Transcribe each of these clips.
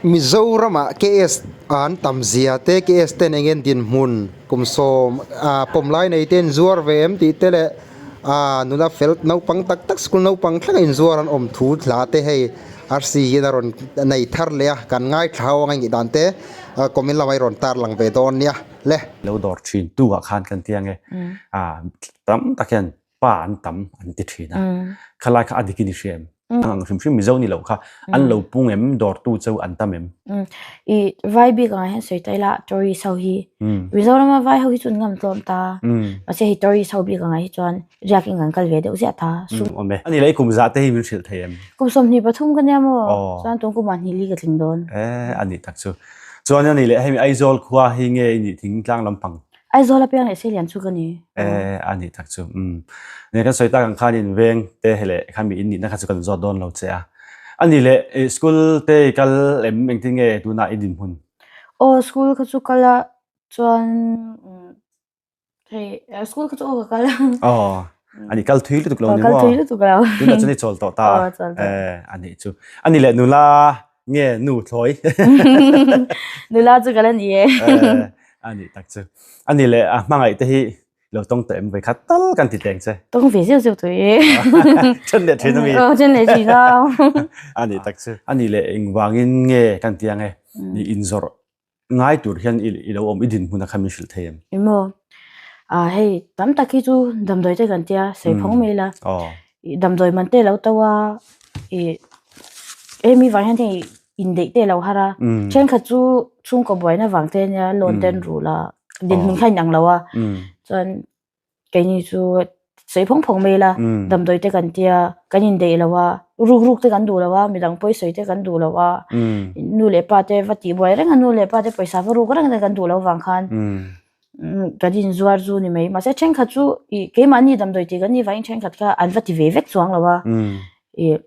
Mizoramah KS an tam zia te KS ten eng nge dinhmun kum sawm ah pawm lai nei te inzuar ve em tih te leh ah nula fel naupang tak tak school naupang thleng a inzuar an awm thu hla te hei Rc hian a rawn nei thar leh a kan ngaithla ho ang a nih dan te comment lamah i rawn tar lang ve dawn nia le. Lo dawr thin tu ah khan kan ti ang e ah tam tak hian pa an tam an ti thin a khalai kha a dik in i hria em ang hrim hrim Mizo ni loh kha an lo pung em dawrtu chu an tam em. I vai bik angah hian sawi ta ila tourist ho hi Mizorama vai ho hi chu an ngam tlawm ta mahse hei tourist ho bik angah hi chuan riak in kan kal ve deuh ziah ta sum awm e. Ani lei kum zah te hi min hrilh thei em? Kum 23 ka nia maw chuan tun kumah hnih li ka tling dawn. E ani tak chu. Chuan ani leh hemi Aizawl khua hi nge i nih thingtlang lampang? Aizawl apiang leh Selian chu ka ni. E ani tak chu. Umm. Nia kan sawi tak ang khan in veng te he leh khami in nihna kha chu kan zawt dawn lo che a. Ani leh i school te i kal em engtin nge tunah i dinhmun? Aw school kha chu kal a chuan hei school kha chu aw ka kal a. Aw ani kal thui lutuk lo ni maw? Kal thui lutuk lo. Tunah chuan i chawl tawh ta a. Aw chawl tawh. E ani chu. Ani leh nula nge nu thlawi? Nula chu ka la ni e. Ani tak chu. Ani leh a hmangaih te hi lo tawng tawh em vawi khat tal kan ti teng che. Tawng ve zeuh zeuh tawh e. Then leh thin ami. Aw then leh thin a. Ani tak chu. Ani leh engvangin nge kan ti ang e. Ni inzawrh ngai tur hian i lo awm i dinhmun a kha min hrilh thei em? Emaw ah hei tam tak hi chu damdawi te kan tia sawi phawng mai ila. Damdawi man te lo to a ih emi vang hian hei indeih te lo har a thenkhat chu chhungkaw buaina vang te ania loan te an rul a dinhmun kha a inang lo a chuan keini chu sawi phawng phawng mai ila damdawi te kan tia kan indeih lo a ruk ruk te kan duh lo a midang pawi sawi te kan duh lo a nu leh pa te va tih buai reng a nu leh pa te pawisa va ruk reng te kan duh lo vang khan kan inzuar chu ni mai mahse thenkhat chu ih keimahni damdawi tih kan nih vangin thenkhat kha an va ti ve vek chuang lo a ih.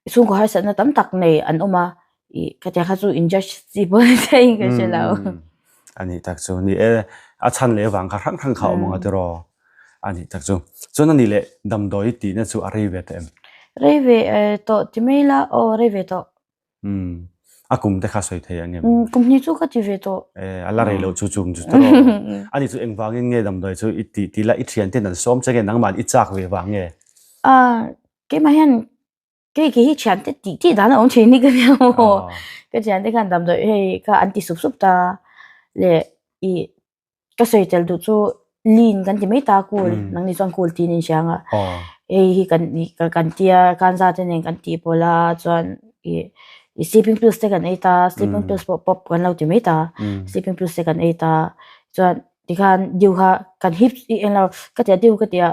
Chhungkaw harsatna tam tak nei an awm a, ih khatiang kha chu in judge chi pawh ni theiin ka hre lo. A nih tak chu ni e, a chhan leh vang kha hrang hrang kha a awm ang a tiraw? A nih tak chu. Chuan a nih leh damdawi tihna chu a rei ve tawh em? Rei ve tawh ti mai ila aw rei ve tawh. Umm a kum te kha sawi thei ang em? Umm kum hnih chu ka ti ve tawh. E a la rei loh chu chung chu tiraw? A nih chu engvangin nge damdawi chu i tih tih la i thian ten an sawm che nge nangmah i chak ve vang nge? A keimah hian kei kei hi thian te tih tih dan a awm thin hi ka nia maw ka thian te khan damdawi hei kha an ti sup sup ta leh ih ka sawi tel duh chu lin kan ti mai ta kul nangni chuan kul tiin in hria ang a hei hi kan ih kan tia kanza te nen kan tih pawlh a chuan ih ih sleeping pills te kan ei ta sleeping pills pawh pop kan lo ti mai ta sleeping pills te kan ei ta chuan tikhan deuh kha kan hip ih englo ka tia deuh ka tia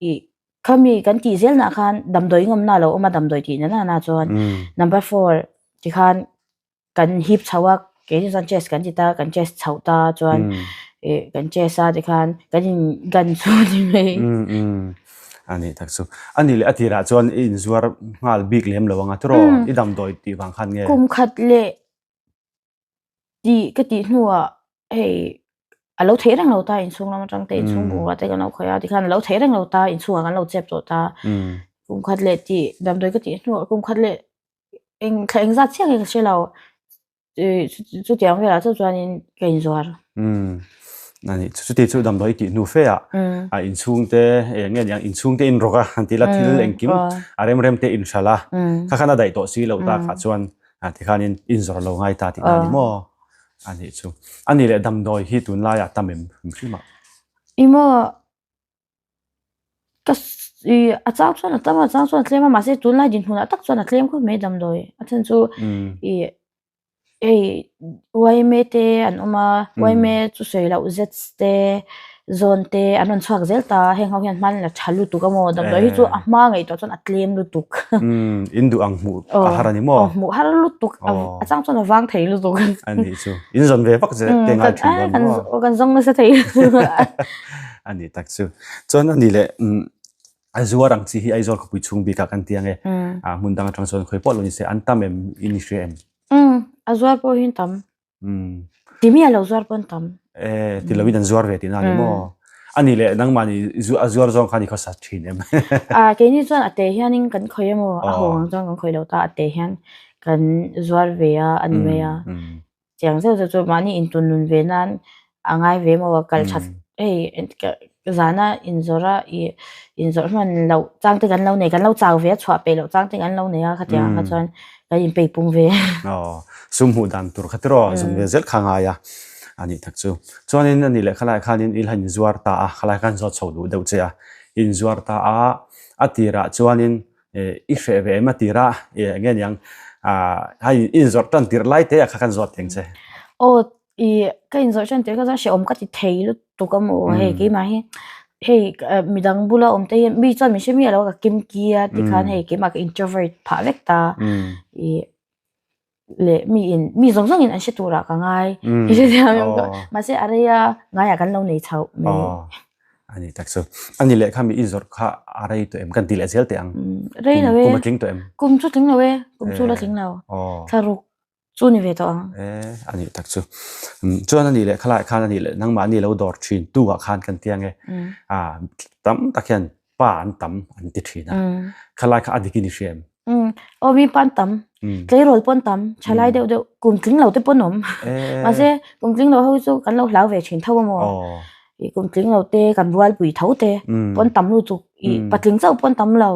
ih khami kan tih zel nah khan damdawi ngawmna a lo awm a damdawi tih na na chuan number four tikhan kan hip chho a keini chuan chest kan ti ta kan chest chhoh ta chuan ih kan chest a tikhan kan in gan chu ni mai. A nih tak chu a nih leh a tirah chuan i inzuar nghal bik lem lo ang a tiraw i damdawi tih vang khan nge? Kum khat leh Tih ka tih hnuah hei a lo theih reng lo ta inchhung lam atang te inchhung bungrua te kan lo khawih a tikhan a lo theih reng lo ta inchhungah kan lo chep tawh ta kum khat leh tih damdawi ka tih hnuah kum khat leh eng thla eng zat chiah nge ka hre lo ih chutiang velah chauh chuanin ka inzuar. Ani chuti chu damdawi tih hnu fe ah a inchhung te eng nge niang inchhung te in rawk a han ti la thil engkim a rem rem te in hralh a kha khan a daih tawh si loh tak ah chuan A tikhanin inzawrh lo ngai ta tihna a ni maw? A nih chu. A nih leh damdawi hi tunlaiah tam em hrim hrim ah? I maw ka i a chang chuan a tam a, a chang chuan a tlem a, mahse tunlai dinhmunah tak chuan a tlem khawp mai damdawi. A chhan chu i hei yma te an awm a, yma chu sawi loh zet te zawn te an rawn chhuak zel ta a, heng ho hian hman la tha lutuk a maw damdawi hi chu a hma ngaihtuah chuan a tlem lutuk. Umm in duh ang hmuh a har a ni maw? Aw hmuh har lutuk a chang chuan a vang thei lutuk. A nih chu in zawn ve vak zel te ngai thin dawn maw? Aw kan zawng nasa thei lutuk. A nih tak chu chuan a nih leh umm a zuar ang chi hi Aizawl khawpui chhung bikah kan ti ang e a hmun dang atang chuan khawi pawh lo ni se an tam em in i hria em? Umm a zuar pawh hi an tam. Umm. Ti mi a lo zuar pawn tam. Eh, ti loin an zuar ve tihna a ni maw? A nih leh nangmahni a zuar zawng khan i khawsat thin em? Ah, keini chuan a te hianin kan khawih emaw, a haw ang chuan kan khawih lo ta, a te hian kan. kan zuar ve a a ni mai a. Chiang zeuh zeuh chu mahni intun nun ve nan a ngai ve maw a kal that hei zana inzawrh a ih inzawrh hman loh chang te kan lo nei kan lo chau ve a chhuah peih loh chang te kan lo nei a khatiang ah kha chuan kan inpei pung ve. Aw sum hmuh dan tur kha tiraw zum ve zel kha ngai a a nih tak chu. Chuanin a nih leh khalai khanin i la inzuar ta a khalai khan zawt chho duh deuh che a inzuar ta a a tirah chuanin i hreh ve em a tir a eng nge niang ah hei i inzawrh tan tirh lai te ah kha kan zawt theng che. Aw i ka inzawrh tan tirh kha chuan hrehawm ka ti thei lutuk a maw hei keimah hi hei midang bula awm te hian mi chuan min hre miah lo a ka kim ki a tikhan hei keimah ka introvert phah vek ta i leh mi in mi zawng zawng in an hre turah ka ngai mahse a rei a ngaiah kan lo nei chhoh mai. A ni tak chu. A ni leh kha mi i zawrh kha a rei tawh em? Kan ti leh zel teh ang. Rei lo e. Kum a tling tawh em? Kum chu tling lo e. Kum chu la tling lo. Thlaruk chu ni ve tawh ang. E, a ni tak chu. Chuan a ni leh khalai khan a ni leh nangmah ni lo dawr thin tu ah khan kan ti ang e. A tam tak hian pa an tam an ti thin a. Khalai kha a dik in i hria em? Aw mi pa an tam. Tleirawl pawh an tam. Thalai deuh deuh kum tling lo te pawh an awm. Mahse kum tling lo ho hi chu kan lo hlau ve thin tho a maw. Ih kum tling lo te kan rualpui tho te pawh an tam lutuk. Ih patling chauh pawh an tam lo.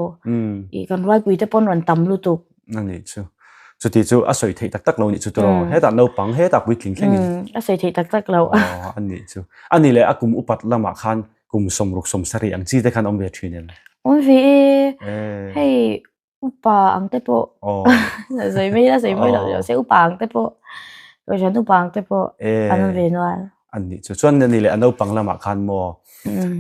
Ih kan rualpui te pawh an rawn tam lutuk. A nih chu. Chuti chu a sawi theih tak tak lo nih chu tiraw. Hetah naupang hetah puitling thleng in. A sawi theih tak tak lo. Aw a nih chu. A nih leh a kum upat lamah khan kum sawmruk sawmsarih ang chi te khan awm ve thin em? Awm ve e. Hei upa ang te pawh sawi mai ila sawi mawi loh loh se upa ang te pawh kohhran upa ang te pawh an awm ve nual. An nih chu chuan ni leh a naupang lamah khan maw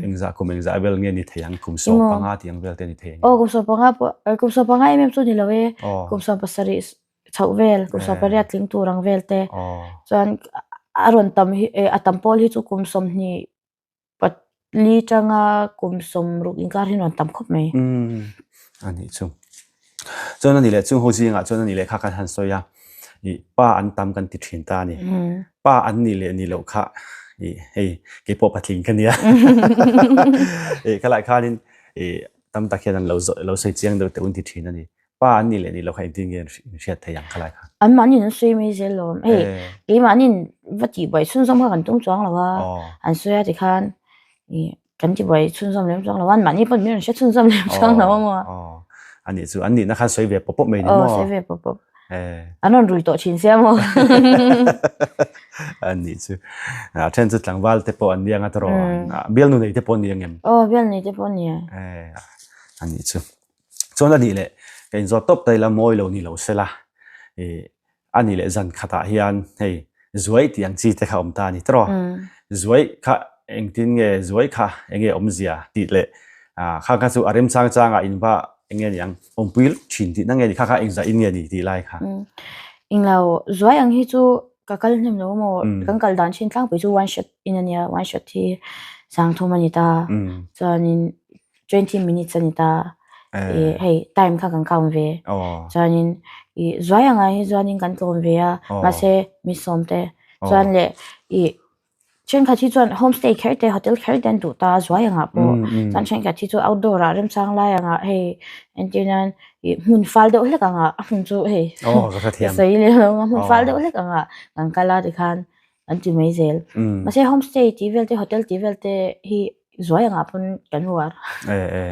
engzah kum engzah vel nge ni thei ang kum 15 tih ang vel te ni thei ang. Aw kum 15 pawh kum 15 em em chu ni lo e kum 17 chhoh vel kum 18 tling tur ang vel te chuan a rawn tam hi a tam pawl hi chu kum 20 Pali tanga kum 60 inkar hi nuam tam khawp mai. Umm a nih chu. Chuan a nih leh chung ho zingah chuan a nih leh kha kan han sawi a, ih pa an tam kan ti thin ta a ni. Pa an nih leh nih loh kha ih hei keipawh patling ka nia. Ih khalai khanin ih tam tak hian an lo zawh lo sawi chiang deuh teh un ti thin a ni. Pa an nih leh nih loh kha engtin nge in hriat thei ang khalai kha? An mahni an sawi mai zel lo. Hei keimahni va tihbuai chhunzawm kha kan tum chuang lo a, an sawi a tikhan kan tihbuai chhunzawm lem chuang lo a, an mahni pawn min rawn hre chhunzawm lem chuang lo a maw. A nih chu, an nihna khan sawi ve pawp pawp mai ni maw? Aw, sawi ve pawp pawp. An rawn rui tawh thin sia maw? A nih chu. A then chu tlangval te pawh an ni ang a tawrh aw. Bialnu nei te pawh an ni ang em? Aw, bialnu nei te pawh an ni a. A nih chu. Chuan a nih leh ka inzawt tawp ta ila mawi lo ni lo sela ih a nih leh zan khatah hian hei zuai tih ang chi te kha awm ta a ni tawrh aw. Zuai kha engtin nge zuai kha enge awmzia tih leh ah kha kha chu a remchang changah in va enge ni ang awmpui thin tihna nge ni kha kha engzah in nge ni tih lai kha. Englo zuai ang hi chu ka kal hnem lo maw kan kal dan thin tlangpui chu one shot in a nia one shot hi sangthum a ni ta chuanin 20 minutes a ni ta ih hei time kha kan count ve chuanin ih zuai anga hi chuanin kan tlawm ve a mahse mi sawm te chuan leh ih thenkhat hi chuan homestay kher te hotel kher te an duh ta a zuai angah pawh chuan thenkhat hi chu outdoor ah remchang lai angah hei entir nan ih hmun fal deuh hlek angah a hmun chu hei sawi leh lo a hmun fal deuh hlek angah kan kal a tikhan an ti mai zel. Mahse homestay tih vel te hotel tih vel te hi zuai angah pawn kan uar. E e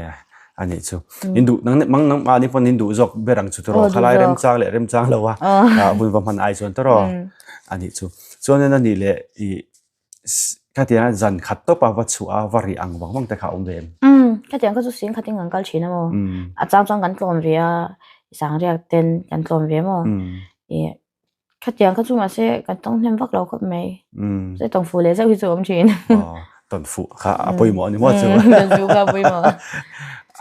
a nih chu. In duh nang mang nang mahni pawn in duh zawk ber ang chu tiraw khalai remchang leh remchang lo a hun va hman ai chuan tiraw a nih chu. Chuanin a nih leh i khatiang zan khat tawp a va chhuah a va rih ang vang vang te kha a awm ve em? Khatiang kha chu sing khatin kan kal thin a maw. A chang chuan kan tlawm ve a sangriak ten kan tlawm ve maw. Khatiang kha chu mahse kan tawng hnem vak lo khawp mai. Mahse tawng fuh leh zeuh hi chu a awm thin. Tawn fuh kha a pawimawh a ni maw chu. Tawn fuh kha a pawimawh.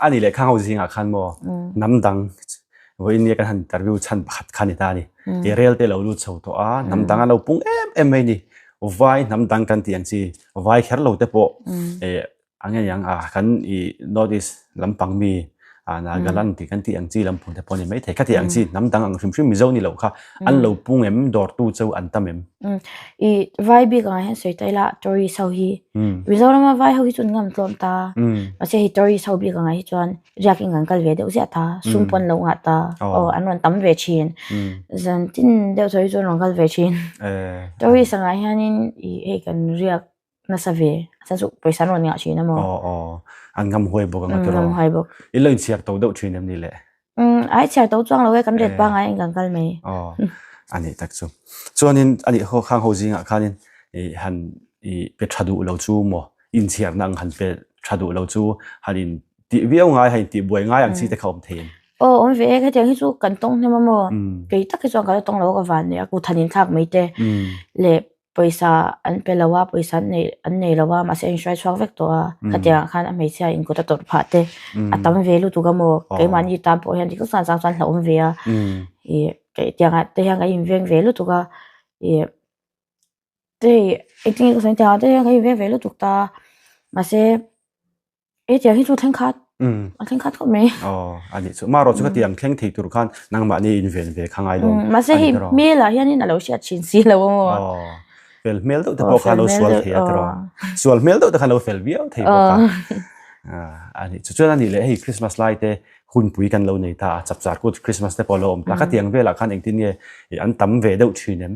A nih leh khang ho zingah khan maw hnam dang vawiin nia kan han interview chhan pakhat kha a ni ta a ni. Tih rel te lo lut chho tawh a, hnam dang a lo pung em em mai a ni. Vai hnam dang kan tih ang chi vai kher lo te pawh A nge ang a, kan i North East lampang mi Nagaland tih kan tih ang chi lampang te pawh a ni maithei. Khati ang chi hnam dang ang hrim hrim Mizo ni loh kha an lo pung em, dawrtu chu an tam em? I vai bik angah hian sawi ta ila tourist ho hi Mizorama vai ho hi chu an ngam tlawm ta. Mahse hei tourist ho bik angah hi chuan riakin kan kal ve deuh ziah ta, sum pawn lo ngah ta, aw an rawn tam ve thin. Zan tin deuh thaw hi chu an rawn kal ve thin. Tourist angah hianin i hei kan riak nasa ve a chhan chu pawisa an rawn ngah thin a maw? Aw aw an ngam huai bawk ang a tiraw? Ngam huai bawk. In lo inchhiar to deuh thin em ni le? Umm a chhiar to chuang lo e kan ret pangai in kan kal mai. Aw a nih tak chu. Chuanin a nih ho khang ho zingah khanin i han i pe tha duh lo chu maw inchhiarna ang han pe tha duh lo chu han in tih viau ngai han intih buai ngai ang chi te kha awm thei em? Aw awm ve e hetiang hi chu kan tawng hnem a maw? Kei tak hi chuan ka la tawng lo a ka van nei a kut han inthlak mai te leh Pawisa an pe lo a, pawisa an nei an nei lo a, mahse a inhruai chhuak vek tawh a, khatiangah khan a hmeichhia in kut a tawrh phah te a tam ve lutuk a maw, keimahni tan pawh hian dik tak chuan a chang chuan hlauhawm ve a, ih tiangah te hian kan inveng ve lutuk a, ih te hei engtin nge ka sawi tiangah te hian kan inveng ve lutuk ta, mahse. E tiang hi chu thleng khat. A thleng khat khawp mai. Aw, a nih chu. Marawh chu khatiang thleng thei tur khan nangmahni inven ve kha ngai lo. Mahse hei hmel ah hianin a lo hriat thin si lo a maw. Aw, fel hmel deuh te pawh kha a lo sual thei a tiraw. Sual hmel deuh te kha a lo fel viau thei bawk a. A nih chu. Chuan a nih leh hei Christmas lai te hunpui kan lo nei ta a, chapchar kut Christmas te pawh a lo awm ta. Khatiang velah khan engtin nge an tam ve deuh thin em?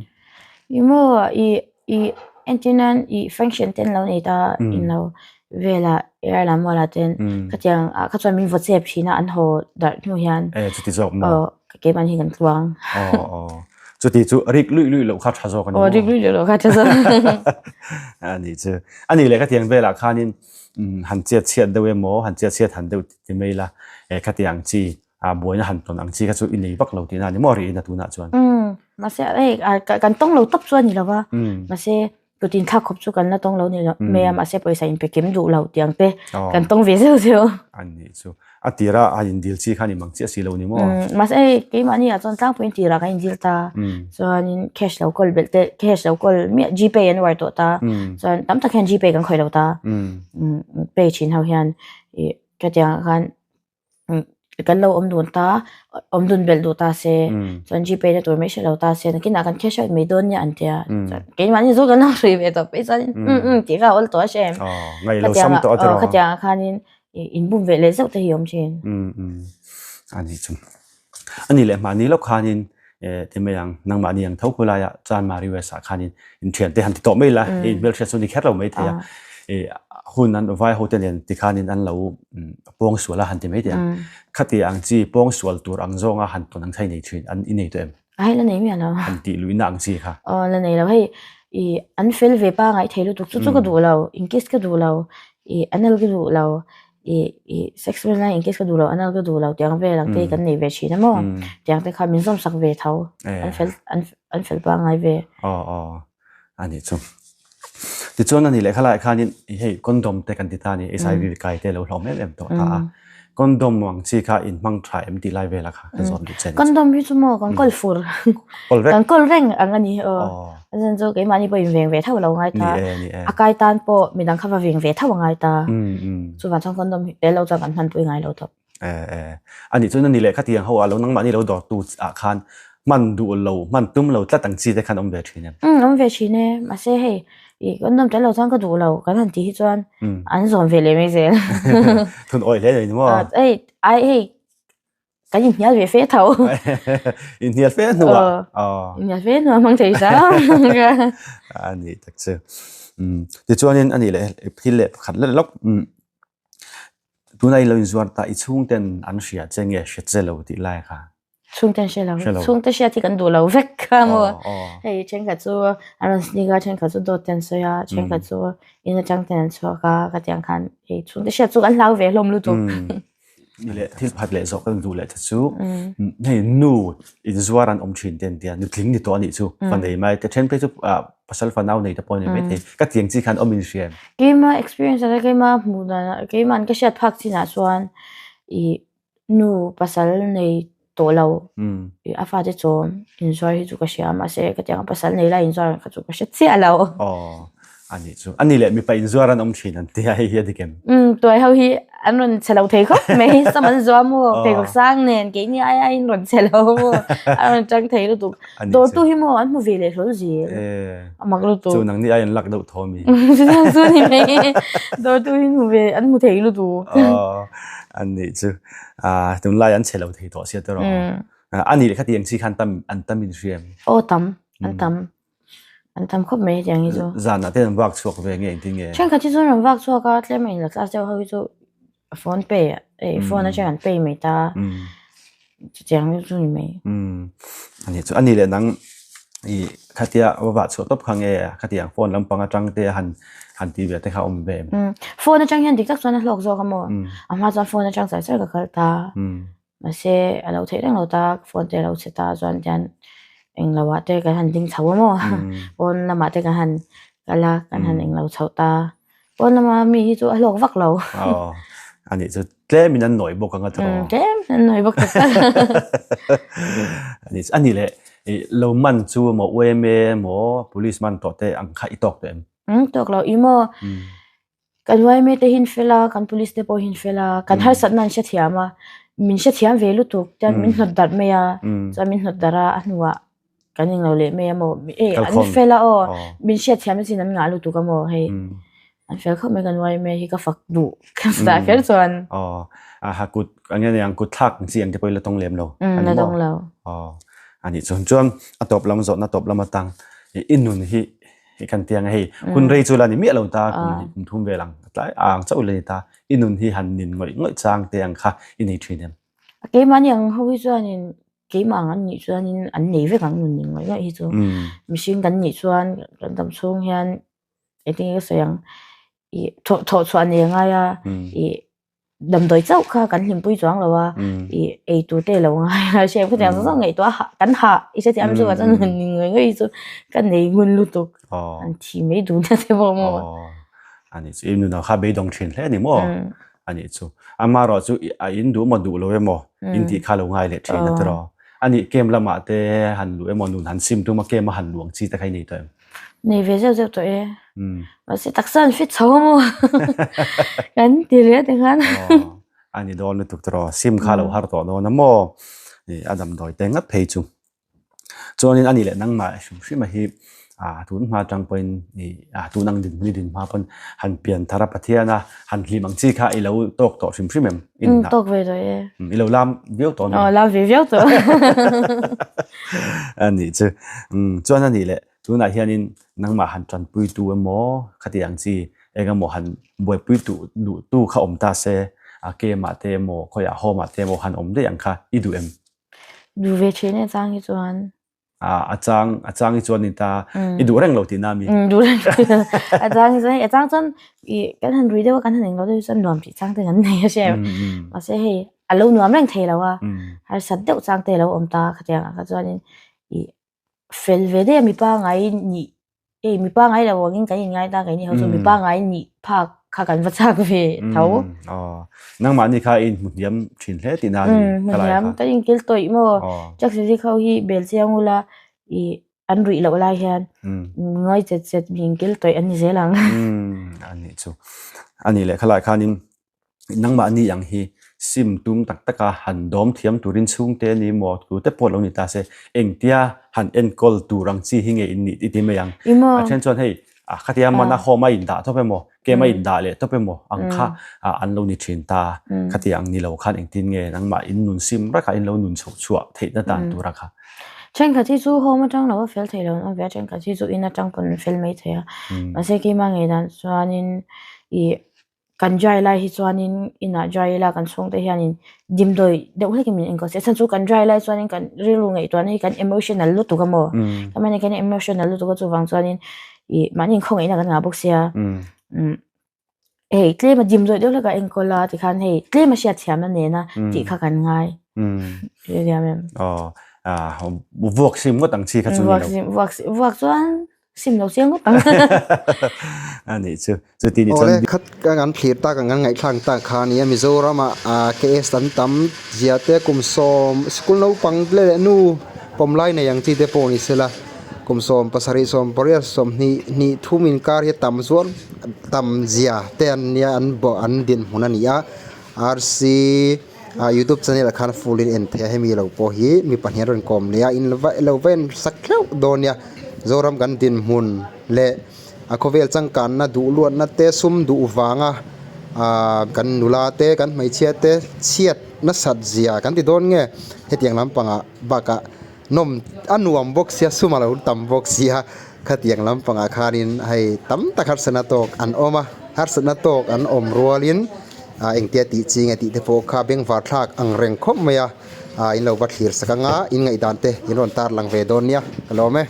I maw i I entir nan i function te an lo nei ta in lo velah air lam mualah ten khatiang ah kha chuan min vaw chep thin a an haw darh hnu hian eh chuti zawk maw aw keimahni hi kan tluang aw aw chuti chu rik luih luih loh kha tha zawk a ni maw aw rik luih luih loh kha tha zawk a nih chu a nih leh khatiang velah khanin han chet chhiat deuh emaw han chet chhiat han deuh ti mai ila eh khatiang chi a buaina han tawn ang chi kha chu i nei vak lo tihna a ni maw riin a tunah chuan. Umm mahse hei kan tawng lo tawp chu a ni lo va mahse tutin thlak khawp chu kan la tawng lo ni lo mai a mahse pawisa in pe kim duh lo tih ang te kan tawng ve zeuh zeuh. A nih chu a tira a indil chi kha ni mang chiah si lo ni maw. Umm mahse hei keimahni ah chuan tlangpuiin tirah kan indil ta chuanin cash lo kawl belh te cash lo kawl miah gpay an uar tawh ta chuan tam tak hian gpay kan khawih lo ta pay thin ho hian ih khatiang ah khan Kan lo awm dun ta, awm dun belh duh ta se, chuan gpay na tur mai hre lo ta se, nakinah kan cash out mai dawn nia an tia. Chuan keimahni zawk kan lo hrui ve tawh phei chuan um um tih kha a awl tawh a hre em. Khatiang ah khanin inbum ve leh zauh te hi a awm thin. A ni chu. A ni leh mahni lawk khanin ti mai ang, nangmahni ang tho khulaiah chuan Mari West ah khanin inthiante han ti tawh mai la, i hmelhriat chu ni kher lo mai thei a, hun an vai ho te nen ti khanin an lo pawng sual a han ti mai teh ang. Khati ang chi pawng sual tur ang zawnga han tawn ang kha i nei thin, an i nei tawh em? Ai la nei miah lo. Han tih luihna ang chi kha. Aw la nei lo, hei i an fel ve pangai thei lutuk chu chu ka duh lo, in kiss ka duh lo, i anal ka duh lo, i i sex vel lai in case ka duh lo anal ka duh lo tiang vel ang te kan nei ve thin a maw tiang te kha min zawm sak ve tho an fel an an fel pangai ve aw aw ani chu tichuan ani lehkha laiah khanin hei condom te kan ti ta ni HIV kai te lo hlawm em em tawh ta a condom ang chi kha in hmang tha em tih lai vela kha ka zawt duh che condom hi chu maw kan kawl fur kawl vek kan kawl reng ang ani aw Zan chu keimahni pawh inveng ve tho lo ngai ta. A kai tan pawh midang kha va veng ve tho a ngai ta. Chuvang chuan condom tel lo chuan kan hmanpui ngai lo tawp. Anih chuan ani leh khatiang ho ah lo nangmahni lo dawrtu ah khan hman duh lo, hman tum lo tlat ang chi te khan awm ve thin em? Umm awm ve thin e. Mahse hei i condom tel lo chuan ka duh lo kan han tih hi chuan an zawm ve leh mai zel. Thun awih hle a ni maw? Hei ai hei Kan inhnial ve fe tho. Inhnial fe hnuah. Aw. Inhnial fe hnuah hmang thei sa. A ni tak chu. Tichuanin a nih leh thil leh pakhat leh lawk. Tuna i lo inzuar ta i chhungten an hria che nge hria che lo tih lai kha. Chhungten hre lo. Chhungte hriat hi kan duh lo vek kha maw. Hei thenkhat chu an rawn sneak a, thenkhat chu dawt te an sawi a, thenkhat chu in atang ten an chhuak a, khatiang khan hei chhungte hriat chu kan hlau ve hlawm lutuk. Leh thil phat leh zawh kan duh leh te chu hei nu inzuar an awm thin te an tia nutling ni tawh a nih chu fa nei mai te then phei chu pasal fanau nei te pawh a ni maithei ka tiang chi khan awm in hria em? Keima experience ah keima hmuh dan ah keima'n ka hriat phak chin ah chuan ih nu pasal nei tawh lo ih a fate chawm inzuar hi chu ka hria mahse ka tiang pasal nei lai inzuar ang kha chu ka hre chiah lo. Aw. Ani chu ani leh mipa inzuar an awm thin an tia hei hi a dik em? Umm tuai ho hi an rawn che lo thei khawp mai sam an zuam maw pheikhawk sang nen keini ai aiin rawn che lo maw a rawn tang thei lutuk dawrtu hi maw an hmu ve leh hlawl zel a mak lutuk chu nangni ai an lak deuh tho ami chutiang chu ni mai dawrtu hi hmu ve an hmu thei lutuk ani chu tunlai an che lo thei tawh sia tawh ani leh khatiang chi khan tam an tam in hria em? Aw tam an tam An tam khawp mai hetiang hi chu. Zanah te an vak chhuak ve nge engtin nge? Thenkhat hi chuan an vak chhuak a, tlem a inla class deuh ho hi chu phone pay eh phone atang an pay mai ta. Chutiang deuh chu ni mai. Ani chu ani leh nang i khatia va vah chhuah tawp kha nge khatiang phone lampang atang te han han ti ve te kha awm ve em? Phone atang hian dik tak chuan a hlawk zawk a maw? A hma chuan phone atang char char ka kal ta. Mahse a lo theih reng lo ta, phone te a lo chhe ta chuan tian englo ah te kan han ding chho a maw pawn lamah te kan han kal a kan han englo chho ta pawn lama mi hi chu a hlawk vak lo. Aw anih chu tlem in an nawi bawk ang a tawh. Tlem in an nawi bawk tak tak. Anih chu anih leh lo man chu maw UMA maw police man tawh te ang kha i tawk tawh em? Tawk lo i maw. Kan yma te hi an fel a, kan police te pawh hi an fel a, kan harsatna an hrethiam a, min hrethiam ve lutuk chuan min hnawt darh mai a, chuan min hnawt darh a, a hnuah kan englo leh mai a maw, hei an fel a aw, min hriatthiam na chin an ngah lutuk a maw hei, an fel khawp mai kan yma hi ka fak duh ka zah kher chuan. Aw, a kut eng nge niang kut thlak ang chi ang te pawh i la tawng lem lo. La tawng lo. Aw, anih chuan chuan a tawp lam zawhna tawp lam atang i nun hi Hi kan tiang hei hun rei chu la ni miah lo ta kum hnih kum thum vel ang tlai ang chauh la ni ta i nun hi han nin ngawih ngawih chang te ang kha i nei thin em? Keimahni ang ho hi chuanin keimah ang an nih chuanin an nei vek ang nun nin ngawih ngawih hi chu mihring kan nih chuan kan dam chhung hian engtin nge ka sawi ang ih thawh thawh chhuah nei a ngai a ih damdawi chauh kha kan hlimpui chuang lo a ih ei tur te lo ngai a hriat khawtiang zawng zawng ngaihtuah a hah kan hah i hrethiam chu chuan han ni ngawih ngawih chu ka nei ngun lutuk an thi mai dun a te pawh maw ani chu i nunah kha beidawng thin hle ani maw ani chu amaherawh chu a in duh emaw duh lo emaw in tih kha lo ngai leh thin a tiraw ani camp lamah te han luh emaw nun han sim tum a camp a han luh ang chi te kha i nei tawh em? Nei ve zeuh zeuh tawh e. Mahse taksa an fit chho a maw? Kan ti leh ti khan. A ni dawn lutuk tawh sim kha lo har tawh dawn a maw? A damdawi te ngat phei chu. Chuanin a nih leh nangmah hrim hrim a hi tun hma atang pawhin tun ang dinhmun i din hma pawn han pian thar a Pathian a han hlim ang chi kha i lo tawk tawh hrim hrim em? Tawk ve tawh e. I lo lam viau tawh a mi? Aw lam ve viau tawh. A nih chu. Chuan a nih leh tunah hianin nangmah han tanpuitu emaw khati ang chi eng emaw han buaipui duh duhtu kha awm ta se a kemah te emaw khawiah home ah te emaw han awm daih ang kha i duh em? Duh ve thin e chang hi chuan. A chang a chang hi chuan ni ta i duh reng lo tihna a mi? Duh reng lo a chang hi chuan a chang chuan i kan han rui deuh a kan han englo deuh hi chuan nuam tih chang te kan nei a hria em mahse hei a lo nuam reng thei lo a harsat deuh chang te a lo awm ta khatiang ah kha chuanin i fel ve daih a mipa ngai nih hei mipa ngai lo angin kan inngai ta keini ho chu mipa ngai nih phak kha kan va chak ve tho. Aw nangmahni kha i inhmu hniam thin hle tihna a ni hmu hniam kan inkil tawih maw Jack Sizik ho hi bel chiang ula i an ruih loh lai hian ngawi chet chet mi inkil tawih an ni zel ang. Anih chu anih leh khalai khanin Nangmahni ang hi sim tum tak taka han dawm thiam turin chhungte ni maw tute pawh lo ni ta se, engtia han enkawl tur ang chi hi nge in nih ti mai ang. A then chuan hei khatia mana home a indah tawp emaw, camp a indah leh tawp emaw ang kha an lo ni thin ta. Khatia ang ni lo khan engtin nge nangmah in nun sim raka in lo nun chhoh chhuah theihna dan tura kha. Thenkhat hi chu home atang lo a fel thei lo an awm ve a, thenkhat hi chu in atang pawn an fel mai thei a. Mahse keimah ngei dan chuanin ih Kan dry lai hi chuanin inah dry ila kan chhungte hianin dimdawi deuh hlekin min enkawl se. A chhan chu kan dry lai chuanin kan rilru ngaihtuahna hi kan emotional lutuk a maw? Mahni kan emotional lutuk a chuvang chuanin ih mahni inkhawngaihna kan ngah bawk sia. Hei tlema dimdawi deuh hlekah enkawl a tikhan hei tlema hriatthiamna nena tih kha kan ngai. Hrethiam em? Aw vuak sim ngawt ang chi kha chu ni lo. Vuak vuak chuan Sim lo chiang ngawt ang. A nih chu. Chuti ni chuan. Awle khat ka ngan thlir tak ang kan ngaihthlak tak kha a ni a, Mizoram ah KS an tam zia te kum sawm sikul naupang leh nu pawm lai nei ang chi te pawh ni sela. Kum 78 80 20 hnih thum inkar hi tam zual tam zia te an nia an bawh an dinhmun a ni a RC ah youtube channel ah khan full in en thei a hemi lo pawh hi mi pahnih an rawn kawm leh a in va lo va en sak hleuh dawn nia Zoram kan dinhmun leh a khawvel changkanna duh luatna te sum duh vanga ah kan nula te kan hmeichhia te chhiat nasat zia kan ti dawn nge hetiang lampangah bakah. Nawm a nuam bawk sia sum a lo tam bawk sia khatiang lampangah khanin hei tam tak harsatna tawk an awm a harsatna tawk an awm rualin ah engtia tih chi nge tih te pawh kha bengvar thlak ang reng khawp mai a ah in lo va thlir sak anga in ngaihdan te in rawn tar lang ve dawn nia ka lawm e.